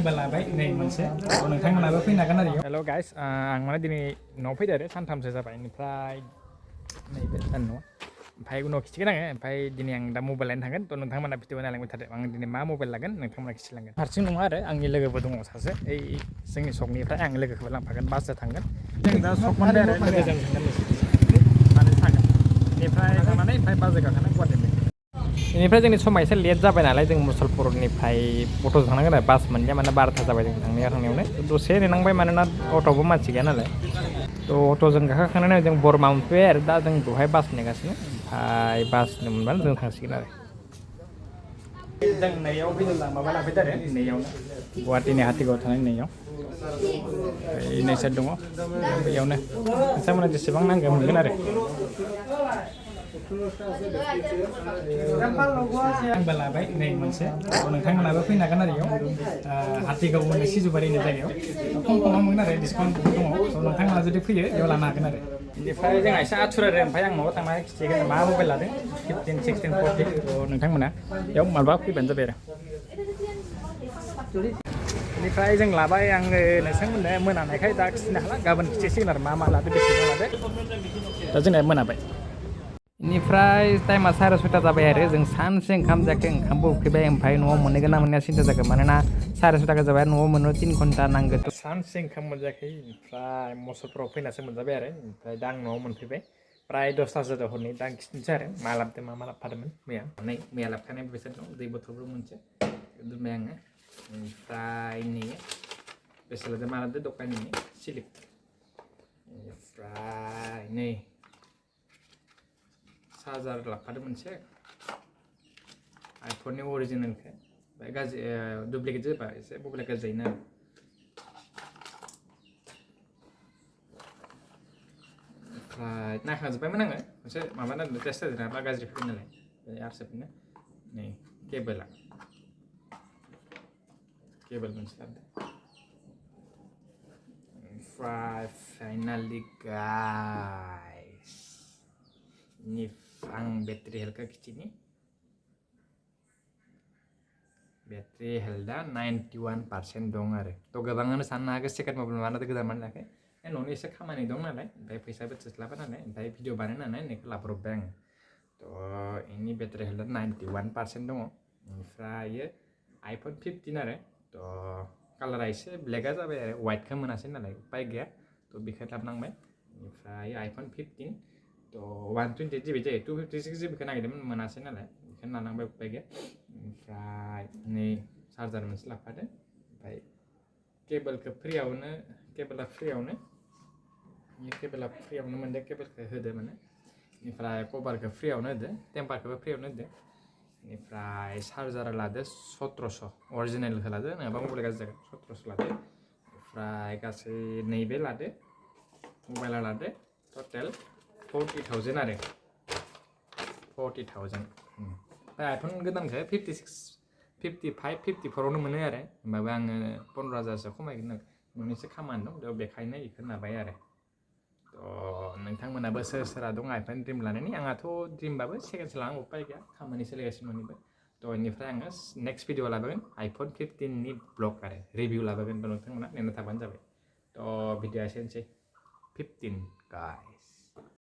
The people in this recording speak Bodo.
आंबो लाबाय नै मोनसे नोंथांमोनाबो फैनो हागोन आरो हेल' गाइस आं माने दिनै न'आव फैदो आरो सानथामसो जाबाय ओमफ्राय नैबे न' ओमफ्राय उनाव खिथिगोन आङो ओमफ्राय दिनै आं दा मबाइल लायनो थांगोन थ' नोंथांमोना भिडिअ नायलांबाय थादो आं दिनै मा मबाइल लागोन नोंथांमोना खिथिलांगोन हारसिं नङा आरो आंनि लोगोबो दङ सासे ओइ जोंनि सकनिफ्राय आं लोगोखौबो लांफागोन बासजों थांगोन जों दा सक मोनबाय आरो लोगोजों थांगोन माने थागोन बेनिफ्राय थांनानै ओमफ्राय बासजों गाखोना गुवाहाटि बेनिफ्राय जोंनि समा एसे लेट जाबाय नालाय जों मुसलपुरनिफ्राय अट'जों थांनांगोन आरो बास मोनदिया माने 12था जाबाय जों थांनायावनो दसे नेनांबाय मानोना अट'आवबो मानसि गैया नालाय थ' अट'जों गाखोखांनानै जों बरमा मोनफैबाय आरो दा जों बेवहाय बास नेगासिनो ओमफ्राय बास मोनबानो जों थांसिगोन आरो जों नैयाव फैनोब्ला माबा लांफैदो आरो नैयावनो गुवाहाटीनि हातिगाव थानाय नैयाव नै साइड दङ बेयावनो नोंथांमोना जेसेबां नांगौ मोनगोन आरो आंबो लाबाय नै मोनसे नोंथांमोनाबो फैनो हागोन आरो इयाव हातिगाव होननाय सिजुबारि होननाय जायगायाव खम खमाव मोनगोन आरो डिसकाउन्ट दङ थ' नोंथांमोना जुदि फैयो बेयाव लानो हागोन आरो बेनिफ्राय जोंहा एसे आथुर आरो ओमफ्राय आं न'आव थांनानै खिथिगोन मा मबाइल लादों 15, 16, 14 थ' नोंथांमोना बेयाव माबा फैबानो जाबाय आरो बेनिफ्राय जों लाबाय आङो नोंथांमोननो मोनानायखाय दा खिथिनो हाला गाबोन खिथिसिगोन आरो मा लादो बेसेबां लादो दा जोंना मोनाबाय बेनिफ्राय टाइमा 6:30 जाबाय आरो जों सानसे ओंखाम जायाखै ओंखामबो उखैबाय ओमफ्राय न'आव मोनहैगोन ना मोनहैया सिन्था जागोन मानोना 6:30 जाबाय न'आव मोननो 3 घन्टा नांगौ सानसे ओंखाम मोनजायाखै ओमफ्राय मसलपुराव फैनासो मोनजाबाय आरो ओमफ्राय दा आं न'आव मोनफैबाय प्राय 10थासो जादों हरनि दा आं खिथिनोसै आरो मा लाबोदों मा लाबोफादोंमोन मैया लाबोखानाय बेसाद दं दै बथलबो मोनसे दोनबाय आङो ओमफ्राय नै बेसे लादों मा लादों दखाननि सिलिप ओमफ्राय नै चार्जार लाबोफादों मोनसे आइफननि अरिजिनेलखौ ओमफ्राय गाज्रि डुप्लिकेट जाबा एसे मबाइला गाज्रि जायोना ओमफ्राय नायखांजोब्बायमोन आङो मोनसे माबा नायदों टेस्ट जादों नामा गाज्रि फैदों नालाय आरसेपनो नै केबोल मोनसे लाबोदों ओमफ्राय फाइनालि गाइस आं बेटारि हेल्थखौ खिथिनि बेटारि हेल्थआ 91% दं आरो थ' गोबाङानो साननो हागौ सेकेन्ड मबाइल मानो गोदान मानो लायाखै न'नि एसे खामानि दं नालाय ओमफ्राय फैसाबो थोस्लाबा नालाय ओमफ्राय भिडिअ बानायनानै होननायखौ लाब्रबबाय आङो थ' बेनि बेटारि हेल्थआ 91% दङ ओमफ्राय आइफन 15 आरो थ' कालारा एसे ब्लेकआ जाबाय आरो वाइटखौ मोनासै नालाय उपाय गैया थ' बेखौ लाबोनांबाय ओमफ्राय आइफन 15 थ' 128 GB जायो 256 GBखौ नागिरदोंमोन मोनासै नालाय बेखौनो लानांबाय उपाय गैया ओमफ्राय नै चार्जार मोनसे लाबोफादों ओमफ्राय केबोला फ्रियावनो मोनदों केबोलखौ होदो माने बेनिफ्राय कभारखौ फ्रियावनो होदो टेम्पारखौबो फ्रियावनो होदो बेनिफ्राय चार्जारा लादो 1700 अरिजिनेलखौ लादो नङाबा मबाइला गाज्रि जागोन 1700 लादो ओमफ्राय गासै नैबे लादो मबाइला लादो टटेल 40,000 आरो 40,000 ओमफ्राय आइफन गोदानखौ 56, 55, 54आवनो मोनो आरो होमबाबो आङो 15,000सो खमायगोन न'निसो खामानि दं थ' बेखायनो बेखौ लाबाय आरो थ' नोंथांमोनाबो सोरहा दं आइफन ड्रिम लानायनि आंहाथ' ड्रिमबाबो सेकेन्डसो लानांगौ उपाय गैया खामानि सोलिगासिनो न'निबो थ' बेनिफ्राय आङो नेक्स्ट भिडिअ लाबोगोन आइफन 15नि ब्लग आरो रिभिउ लाबोगोन थ' नोंथांमोना नेना थाबानो जाबाय थ' भिडिअआ एसेनोसै 15 गाइस